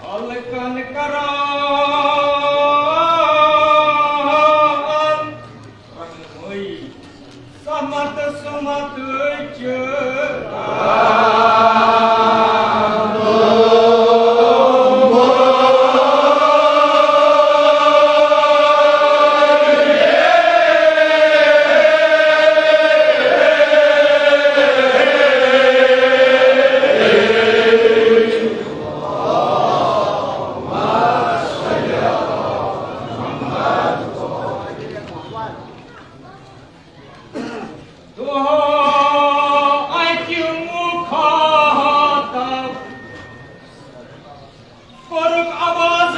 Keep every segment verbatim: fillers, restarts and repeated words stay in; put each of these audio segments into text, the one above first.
ہلکن کران رحمٕے سمت سمت چھ۔ دۄہ اَکہِ مُخاطب کوٚرُکھ آواز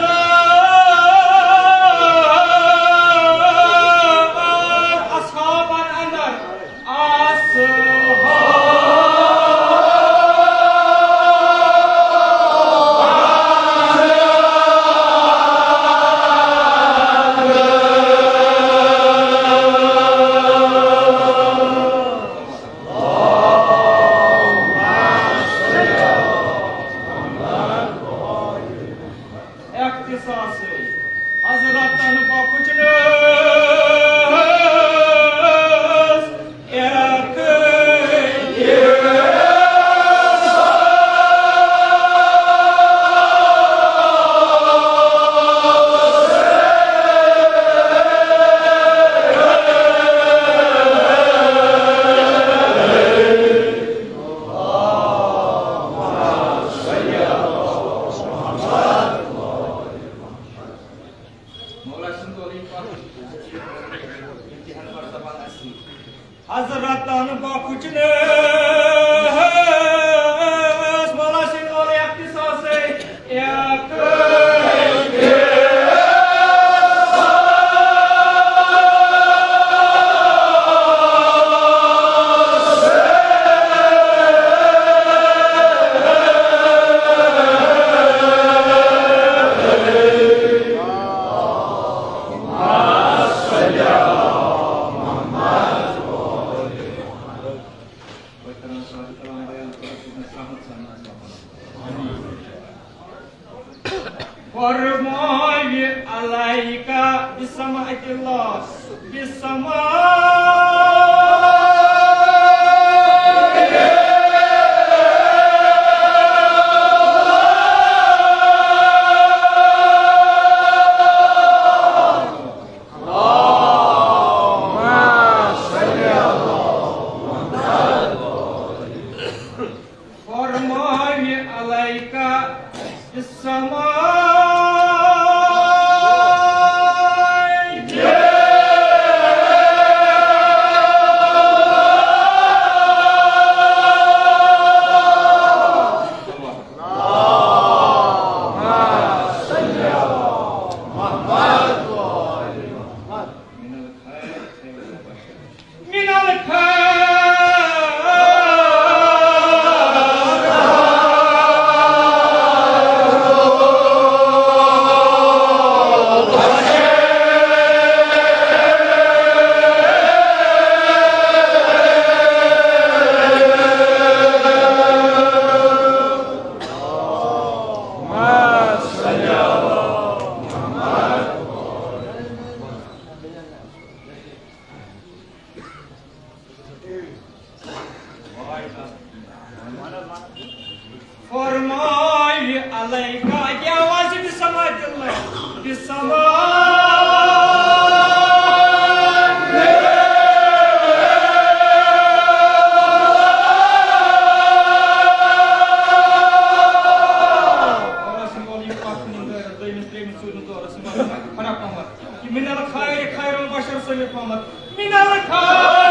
اصحابن اندر۔ اختصاص حضرتن بخشنس۔ مولا سٕنٛدۍ ولی پاک امتحان پرزٕ پتہٕ اَسہِ۔ حضرتن بخشنس مولا سٕنٛدۍ ولی اختصاص۔ فرماوِ علیک بسماعت اللہ، بسماعت۔ فرماوِ علیک السماء۔ من الخير. فرماوِ علیک، اَکہِ آوازِ بسماعت اللہ، بسماعت۔ من الخير خير بشر سمير محمد. من الخير.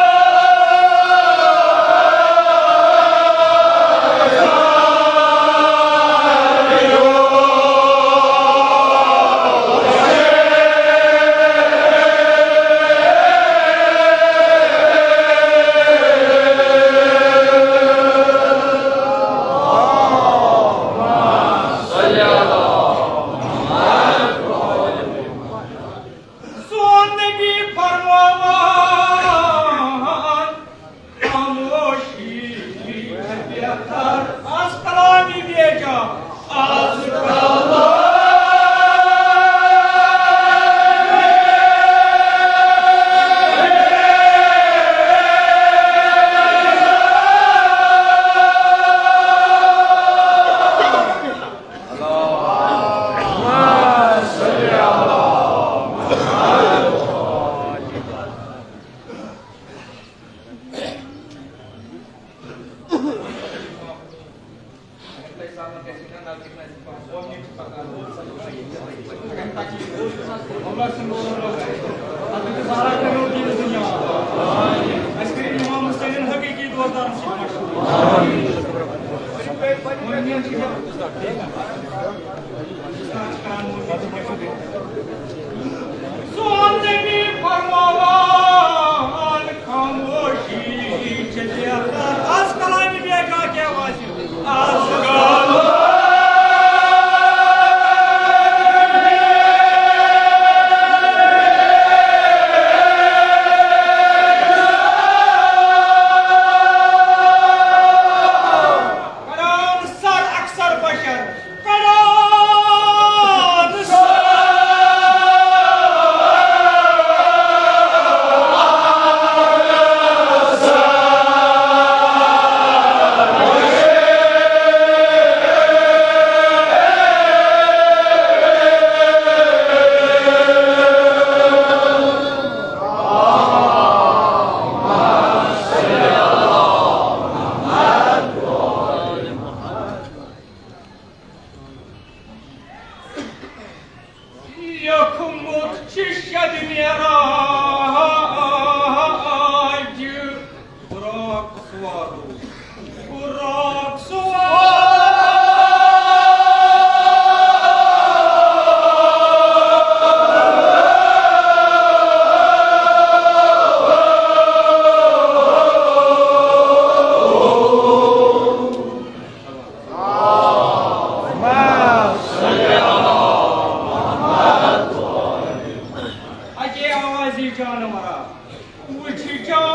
وٕچھ جان۔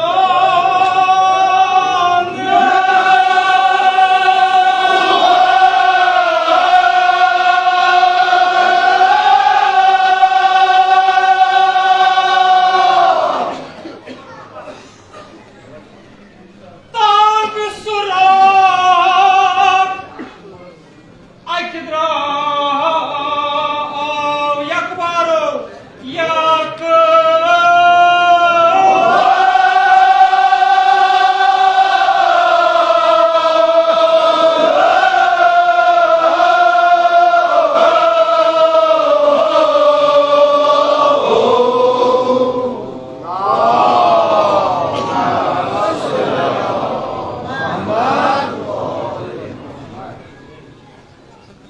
تانٛگہٕ سُراخ اَکہِ درٛاو یکبارو یک۔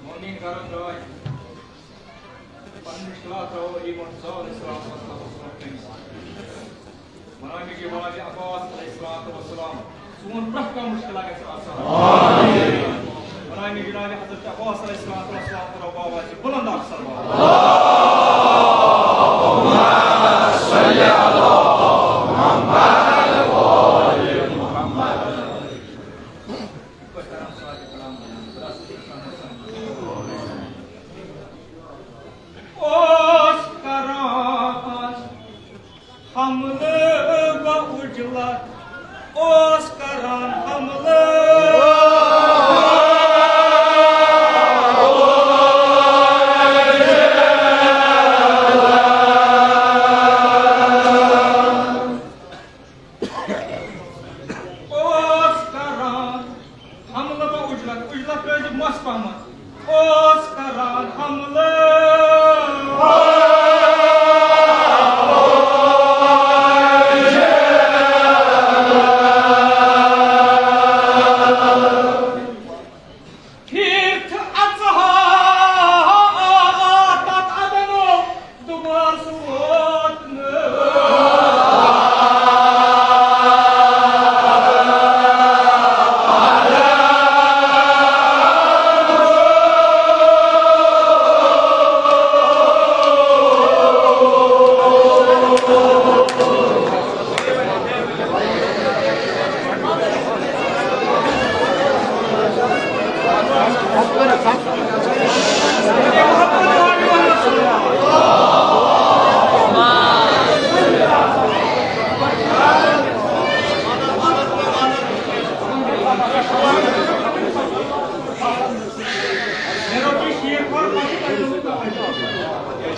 مؤمن گرن درٛاے، پنٕنۍ مُشکِلات ترٛٲو علی محمد صٲب علیہ الصلوۃ والسلام برٛونٛہہ کَنہِ۔ بناوِ جناب عباس علیہ الصلوۃ والسلام سون پرٛٮ۪تھ کانٛہہ مُشکِلات گژھِ آسان۔ بناوِ جناب حضرت عباس علیہ الصلوۃ والسلام کرو بابا جی بُلند اکھ صلوات۔ اوس کران حملہٕ با عجلت، اوس کران حملہٕ۔ اوس کران حملہٕ با عجلت، عجلت ترٲوِتھ مَس پَہمَتھ۔ اوس کران حملہٕ۔ پھِرتھ اژہا تتھ ادنو، دوبارٕ سُہ ووت نہٕ۔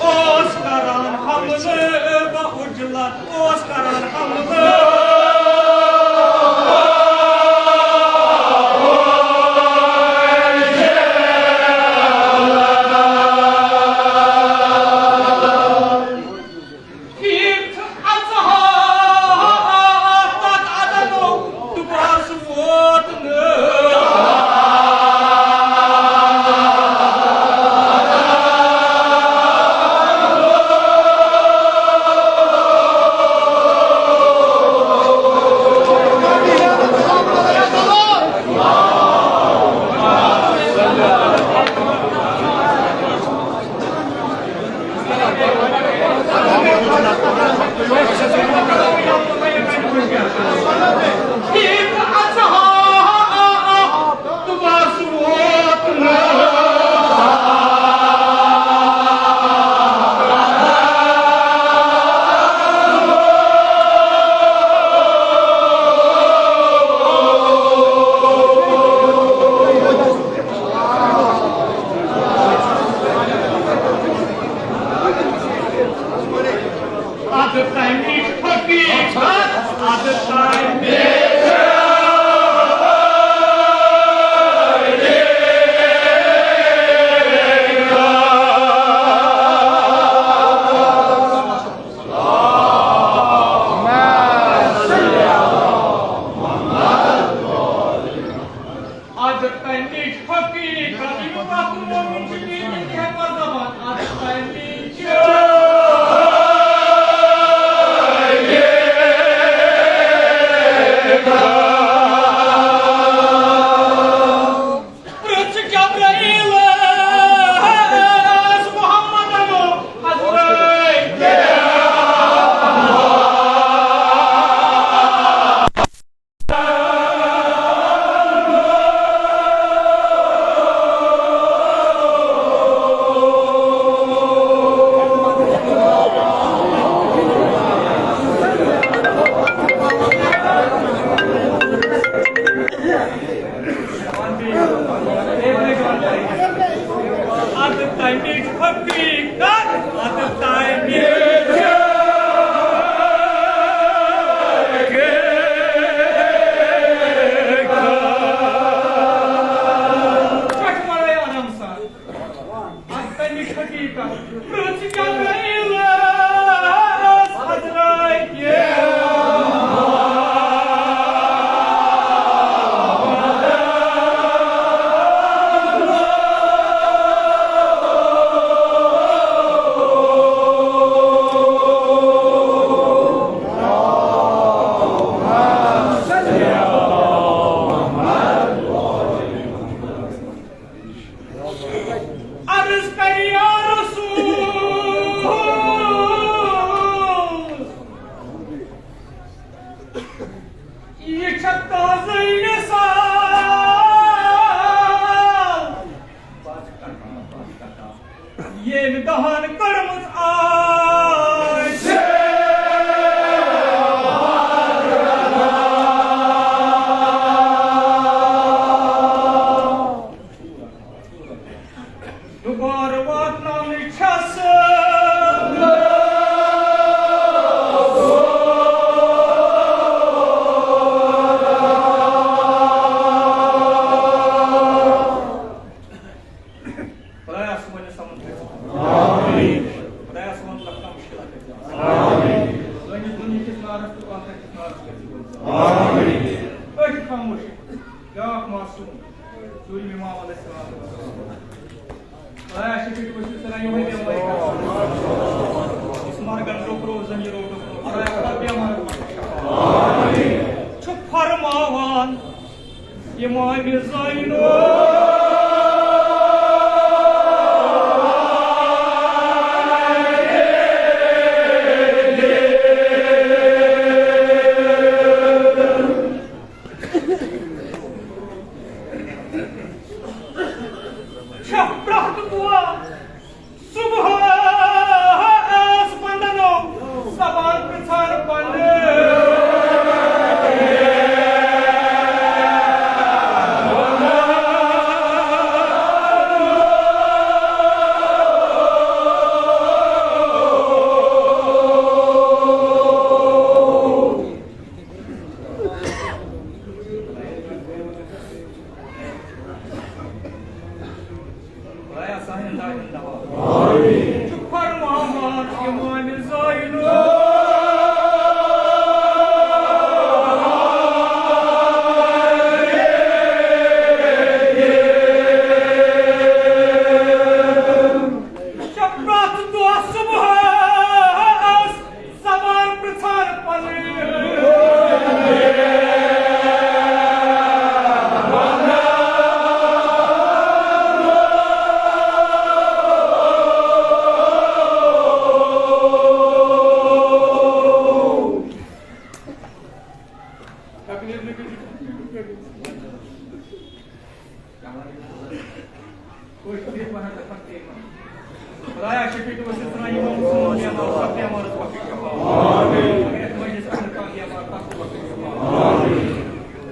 اوس کران حملہٕ با عجلت، اوس کران حملہٕ۔ پھِرتھ اژہا تتھ ادنو، دوبارٕ سُہ ووت نہٕ۔ ادٕ تمِچ حقیقت، ادٕ تمِچ۔ ادٕ تمِچ حقیقت، یہِ وقت مومن چھُ بیٚیہِ تہِ ہٮ۪کان دپان، ادٕ تمِچ۔ یہِ چھےٚ تازٕے مثال، ییٚمۍ دۄہن کٔرمٕژ آسہِ۔ دوبارٕ واتناونٕچ چھَس۔ خۄدایا، سون یہِ سَمُن کٔرِتھ۔ آمیٖن۔ خۄدایا، سون لۄکٹا مُشکِلات کٔرِتھ۔ آمیٖن۔ سٲنِس دُنیاہکِس نارَس تہٕ ٲخرتکِس نارَس کٔرِتھ۔ آمیٖن۔ أتھۍ خاموش۔ بیٛاکھ معصوم۔ ژوٗرِم امام علیہ السلام۔ خۄدایا، شفیع ؤسِو سنا یِمَے بیمارِ کر۔ یُس مرگن ٹوکرو، زمین روٹو۔ خۄدایا، خۄدا بیمارن منٛز شفا۔ چھُ فرماوان امام زینو۔ چھا پرٛٮ۪تھ دۄہ صبحس بندنو زبان پرٛژھان پننہِ۔ خۄدایا، سانٮ۪ن دادٮ۪ن دوا۔ چھُ فرماوان امام زینو۔ چھےٚ پرٛٮ۪تھ دۄہ صبحس زبان پرٛژھان پنٕنۍ۔ خۄدایا، شفیع تہٕ وسیع سنا یِمن سون بیمار، سب بیمارس بخش شفا۔ اگر یتھ مجلس اندر کانٛہہ بیمار، تس تہِ بخش شفا۔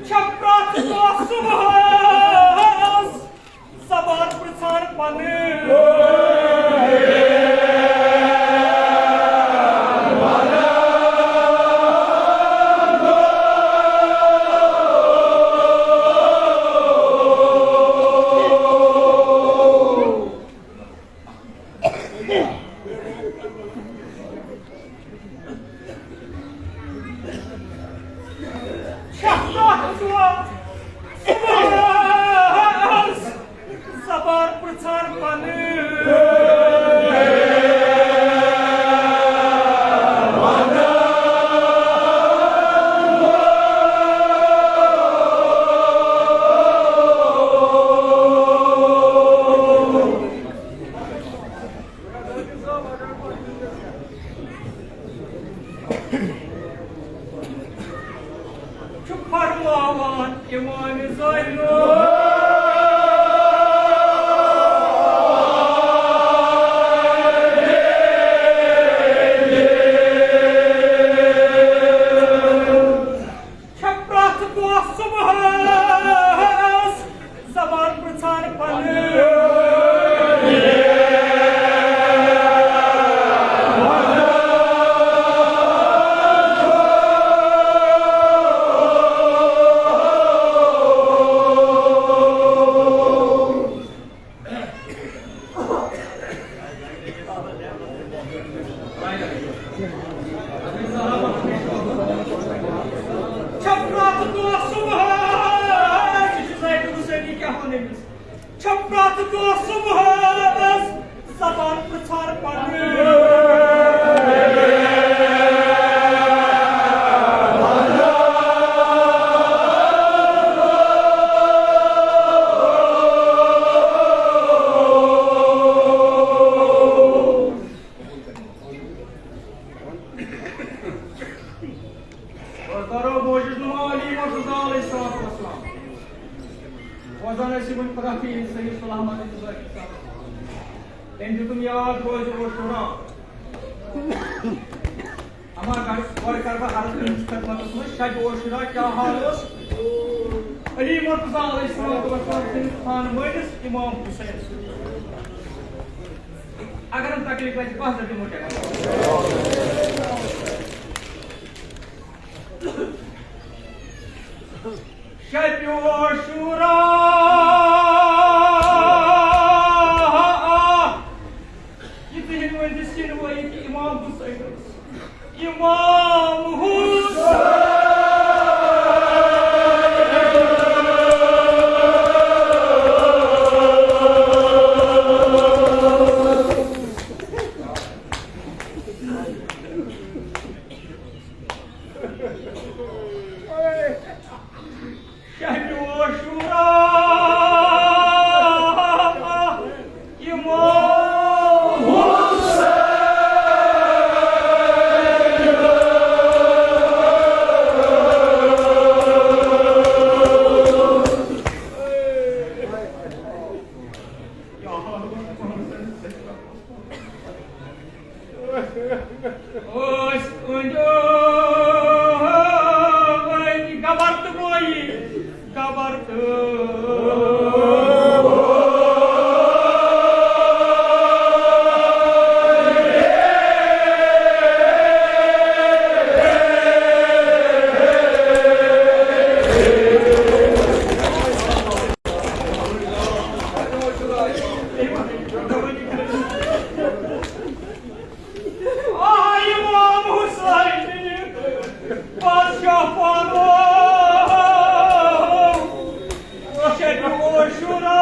چھےٚ پرٛٮ۪تھ دۄہ صبحس زبان پرٛژھان پنٕنۍ۔ چھےٚ پرٛٮ۪تھ دۄہ صبحس زبان پرٛژھان پنٕنۍ۔ چھُ فرماوان امام زینو۔ چھےٚ پرٛٮ۪تھ دۄہ صبحس زبان پرٛژھان پنٕنۍ۔ چھےٚ پرٛٮ۪تھ دۄہ صبحس، یہِ چھُ زید حسینی کیٛاہ وَنہٕ أمِس؟ چھےٚ پرٛٮ۪تھ دۄہ صبحس زبان پرٛژھان پنٕنۍ۔ کرو معجز نما علی مرتضیٰ علیہ الصلوۃ والسلام۔ روزان ٲسۍ وۄنۍ خۄدا فیٖض سید صلاح محمد انتظامی صٲب۔ تٔمۍ دیُتُم یاد روزِ عاشورہ۔ اما گۄڈٕ، گۄڈٕ کَرٕ بہٕ عرض تٔمِس خدمتس منٛز، شبِ عاشورہ کیٛاہ حال اوس علی مرتضیٰ علیہ الصلوۃ والسلام سٕنٛدِس خانہٕ مٲلِس امام حسین سۭتۍ؟ اگر نہٕ تکلیف گژھِ، بہٕ ہسا دِمو تۄہہِ۔ شبِ عاشورہ، یہِ ژٕ ہیٚکہِ ؤنِتھ، سِنۍ وٲیِتھ امام حسین۔ امام حسین۔ شبِ عاشورہ، امام حسین۔ ٲسۍ أنٛدۍ أنٛدۍ گبر تہٕ بویہِ، گبر تہٕ آ، امام حسین، بادشاہ پانو، شبِ عاشورہ،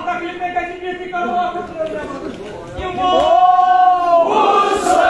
تکلیف میں کسی بے فکر ہو، امام حسین۔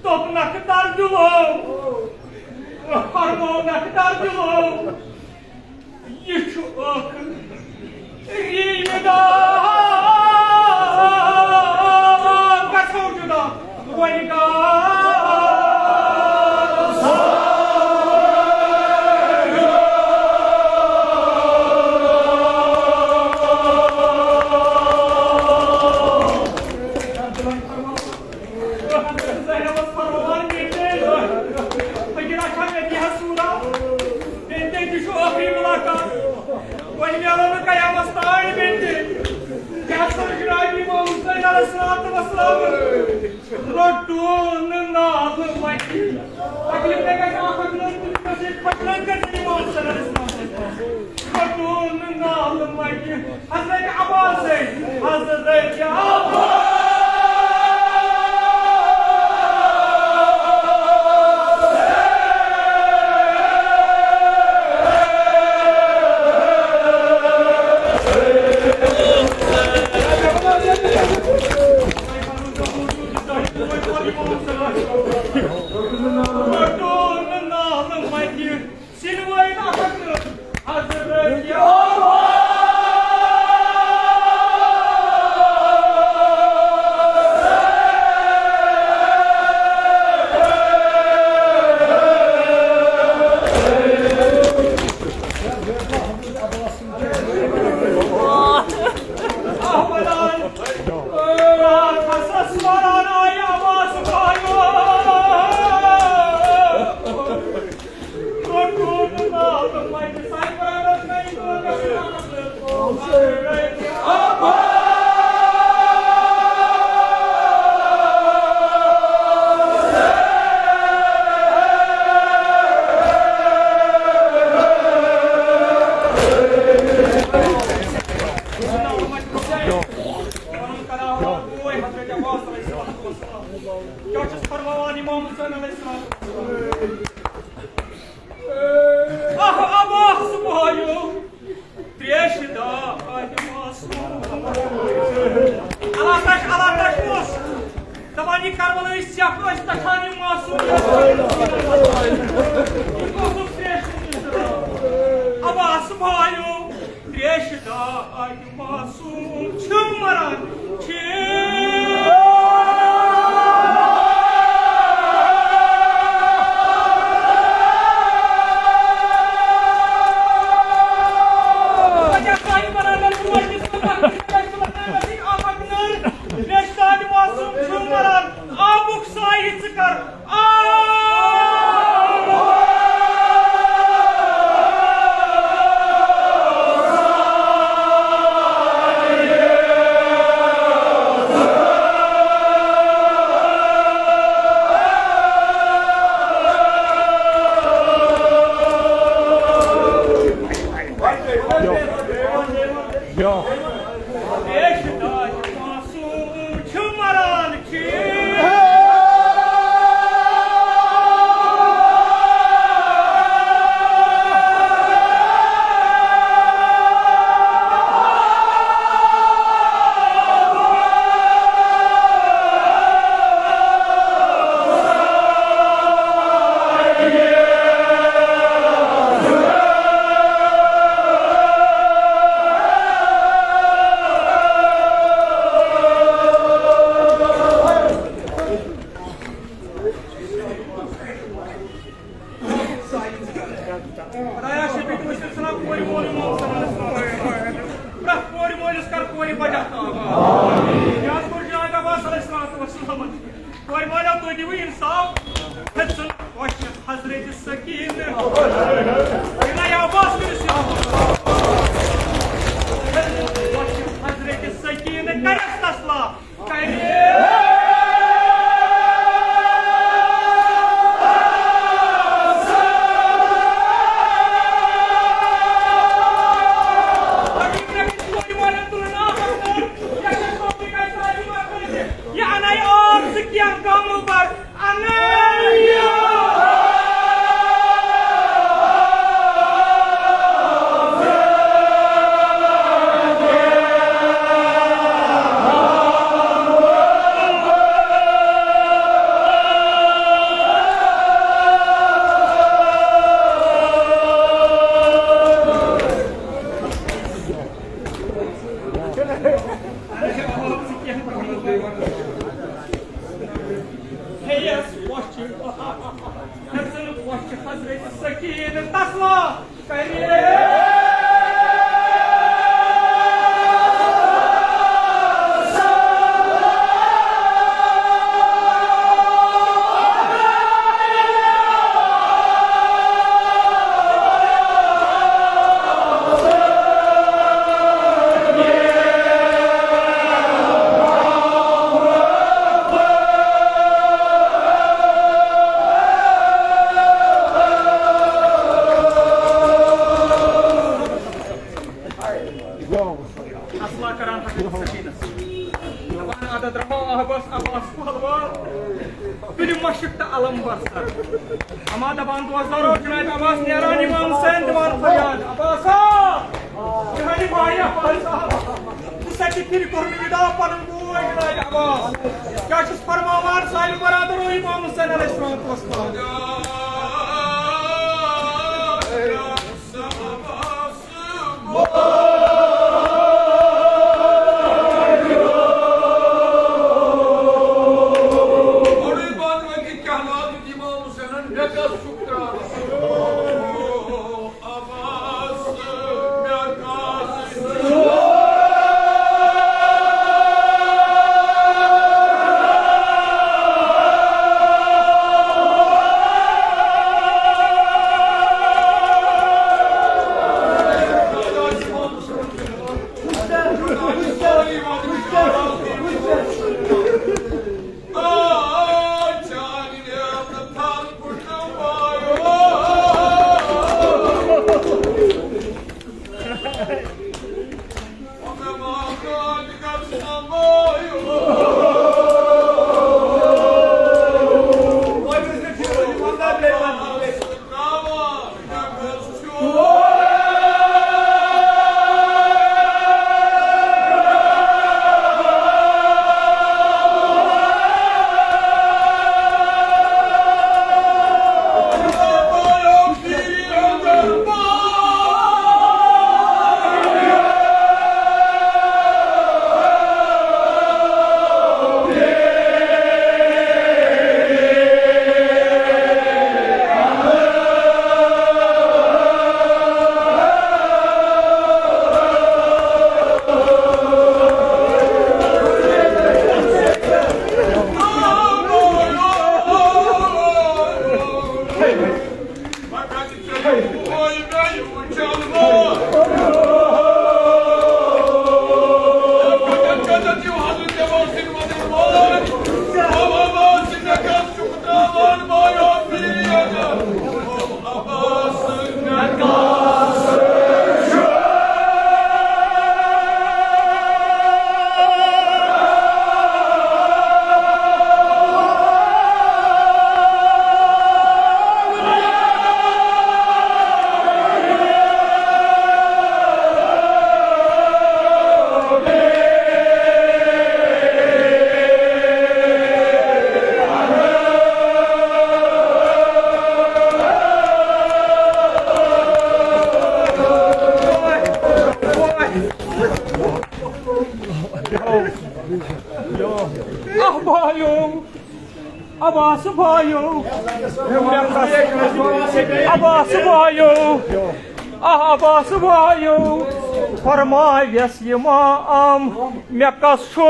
دوٚپنکھ در دِلو، فرموونکھ در دِلو، یہِ چھُ ٲخٕر ریٖلہِ دار، گژھو جُدا وۄنۍ کر۔ زینبس فرمان مِٹے۔ فقیرا چھا مےٚ تہِ حظ صوٗرت؟ مےٚ تہِ چھُ ٲخری مُلاقات۔ وۄنۍ میلو نہٕ قیامس تام مےٚ تہِ۔ کیٛاہ سا جنابی محمد حسین علیہ الصلوۃ والسلام؟ رٹو نہٕ ناو وتی۔ تکلیف تہِ گژھِ اکھ اکھ لڑکہٕ تہِ گژھِ۔ حضرت عباس، حضرت عباس۔ سِنوٲرۍ اکھ اکھ حضرت کیٛاہ چھُس فرماوان امام حسین علیہ السلام؟ آہ، آہ، آہ، صبحایو تریشہِ داہ آیہِ معصوم۔ اللہ تش، اللہ تش اوس دپان، یہِ کربلٲوۍ سیکھ ٲسۍ تچھان یِم معصوم۔ یہِ اوسُکھ تریشہِ داہ۔ آہ، صبحایو تریشہِ داہ آیہِ معصوم۔ چھِ مران، چھِ۔ مےٚ چھِ سانہِ معصوم چھُ مران۔ آبُک سایہِ ژٕ کر۔ خدایا، شفیع وٕچھِتھ ژھٕنان کورِ مول امام حسن علیہ السلام۔ پرٛٮ۪تھ کورِ مٲلِس کر کورِ بجا تاب۔ یاد کوٚر جناب عباس علیہ الصلوۃ والسلامن۔ کورِ مالیو، تُہۍ دِیِو انصاف۔ ہیٚژٕن وۄچھِ حضرت سکینہ۔ جناب عباس کٔرِو سیوٚد۔ ہیٚژٕن وۄچھِ حضرت سکینہ۔ کَرٮ۪س تسلا۔ حضرت سکینہ تسلا۔ اما دپان دوستو، جناب عباس نیران، امام حسین دِوان فریاد، عباسا، میانہِ بھائی عباسا، ژےٚ چھِ پھِرِ کوٚرمُت وِدا پنُن بوے جناب عباس۔ کیٛاہ چھُس فرماوان سانہِ برادرو امام حسین علیہ الصلوۃ والسلام؟ آہ بھایو، عباس بھایو، عباس بھایو، آہ عباس بھایو، فرماویس امام۔ مےٚ کس چھُ؟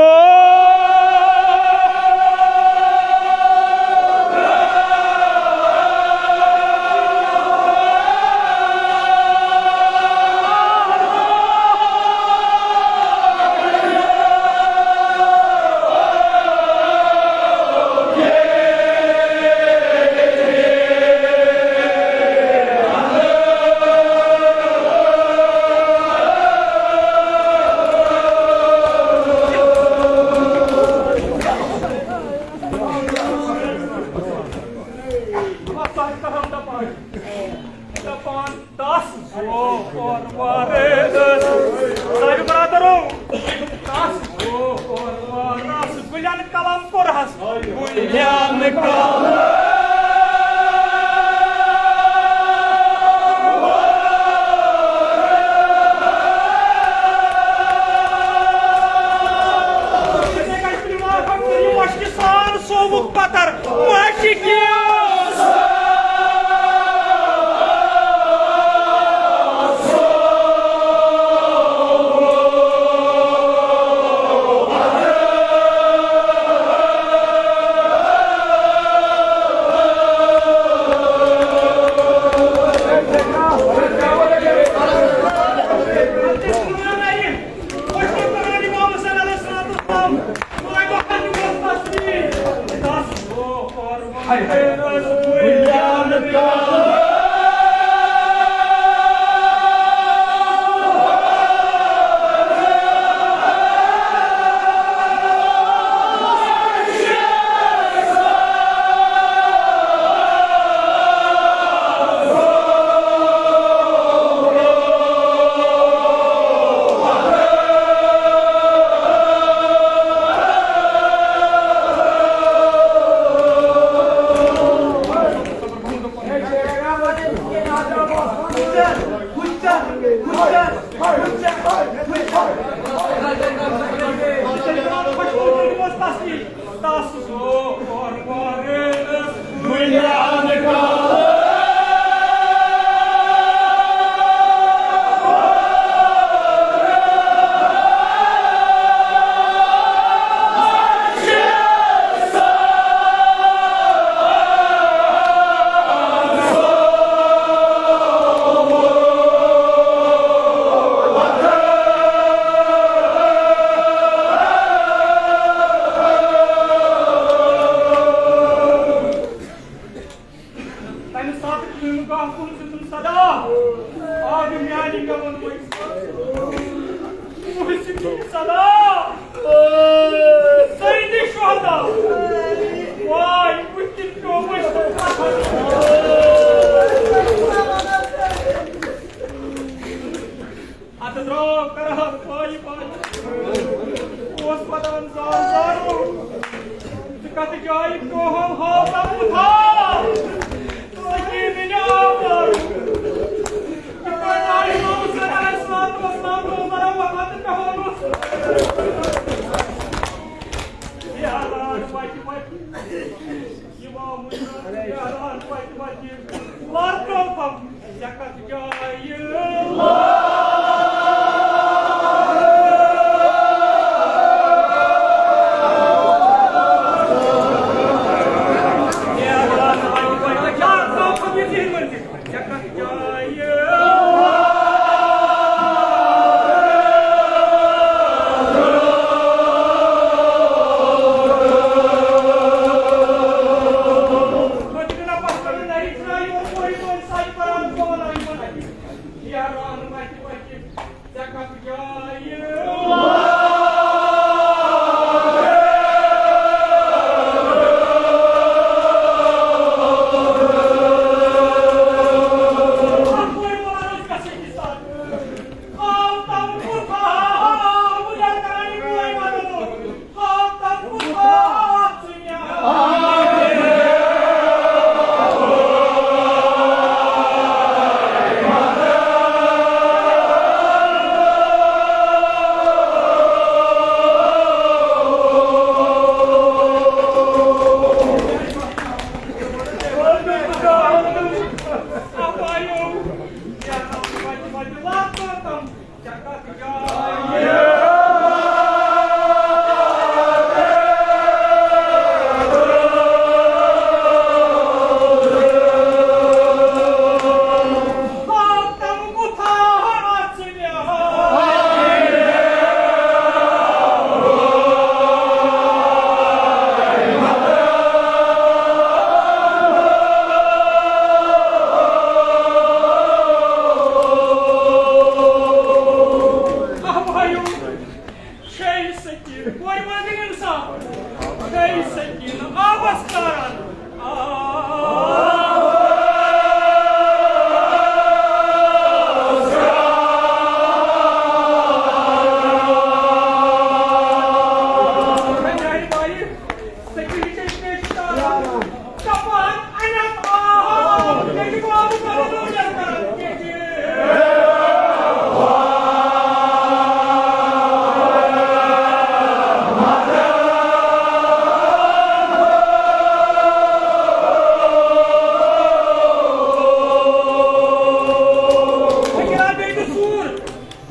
دَپان، دَپان، دَس زور وارٕ دَس۔ سانہِ برادرو، دَس زور وارٕ دَس۔ گُلٮ۪ن قلم کوٚرہَس، گُلٮ۪ن قلم۔ یِتھَے کٔنۍ تُلِو آ، مشکہِ سان صوبُک پتر، مشکہِ سان۔ تمہِ ساتہٕ قیٖمہٕ گاہ کُن دِتُن صدا۔ آ، میٛانہِ گٮ۪وَن وٲلۍ وٲنٛسہِ دِتُن صدا۔ سیدِ شہدا۔ واے، بُتھِ پیوٚو مٔشتٕے۔ اتھ درٛاو کرہا پایہِ پایہِ۔ اوس ودان زار زارو۔ ژٕ کتھ جایہِ پیوٚہم ہاو تہٕ بُتھا؟ سکیٖنٕنۍ آو زارو۔ یِتھ پٲٹھۍ آیہِ نوٚو سر علیہ الصلوۃ والسلام روزدار وفات پیوٚہمس۔ یہِ حالات وتہِ وتہِ۔ یِمو مُجرم یہِ حالات وتہِ وتہِ۔ وار ترٛووہم۔ ژےٚ کتھ جایہِ؟ ژےٚ کتھ جایہِ؟ شے سکیٖن، کورِ منٛز گٔے اِنصاف۔ شے سکیٖن آبس کران۔ آ۔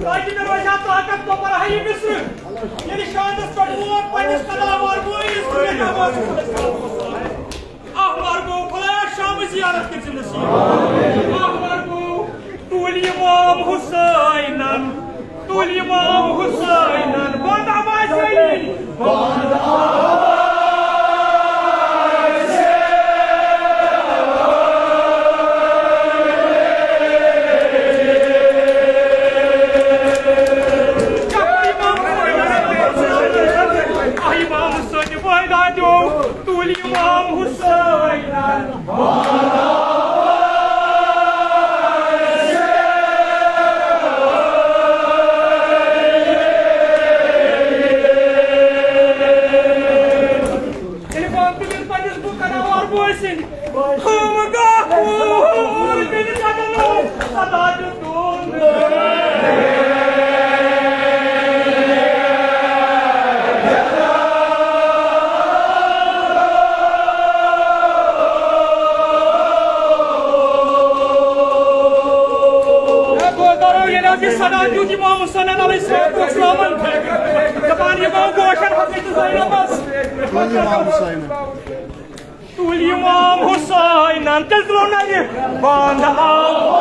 تاکہِ مےٚ روزِ ہا طاقت، بہٕ پرٕ ہا یہِ مصرٕ۔ ییٚلہِ شاندس پٮ۪ٹھ ووت، پننِس قلعہ وار بٲیِس کُن مےٚ نماز۔ احمر گوٚو، خدایا، شام زیارت کٔرۍ زِ نصیب۔ احمر گوٚو، تُل امام حسینن، تُل امام حسینن، بند آواز سۭتۍ۔ امام حسین، امام حسین، تُل امام حسین۔ یہِ صدا دیُت امام حسینن علیہ الصلوۃ والسلامن۔ دپان، یہِ گوٚو گوشن حضرت زینبس۔ تُلۍ امام حسینن تیٚلہِ تُلو نرِ بانٛد آو۔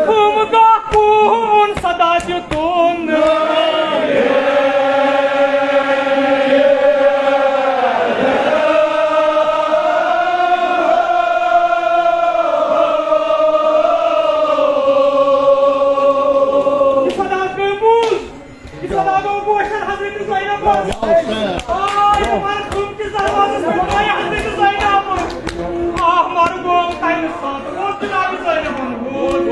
خٲمگاہ کُن صدا دیُتُن۔ یہِ صدا گٔے بوٗز۔ یہِ صدا گوٚو گوشن حضرت زینبس۔ آے مرحوم کِس دروازس پٮ۪ٹھ آے حضرت زینب۔ آہ، مر گوٚو تَمہِ ساتہٕ۔ اوس جناب زینبن ہُنٛد۔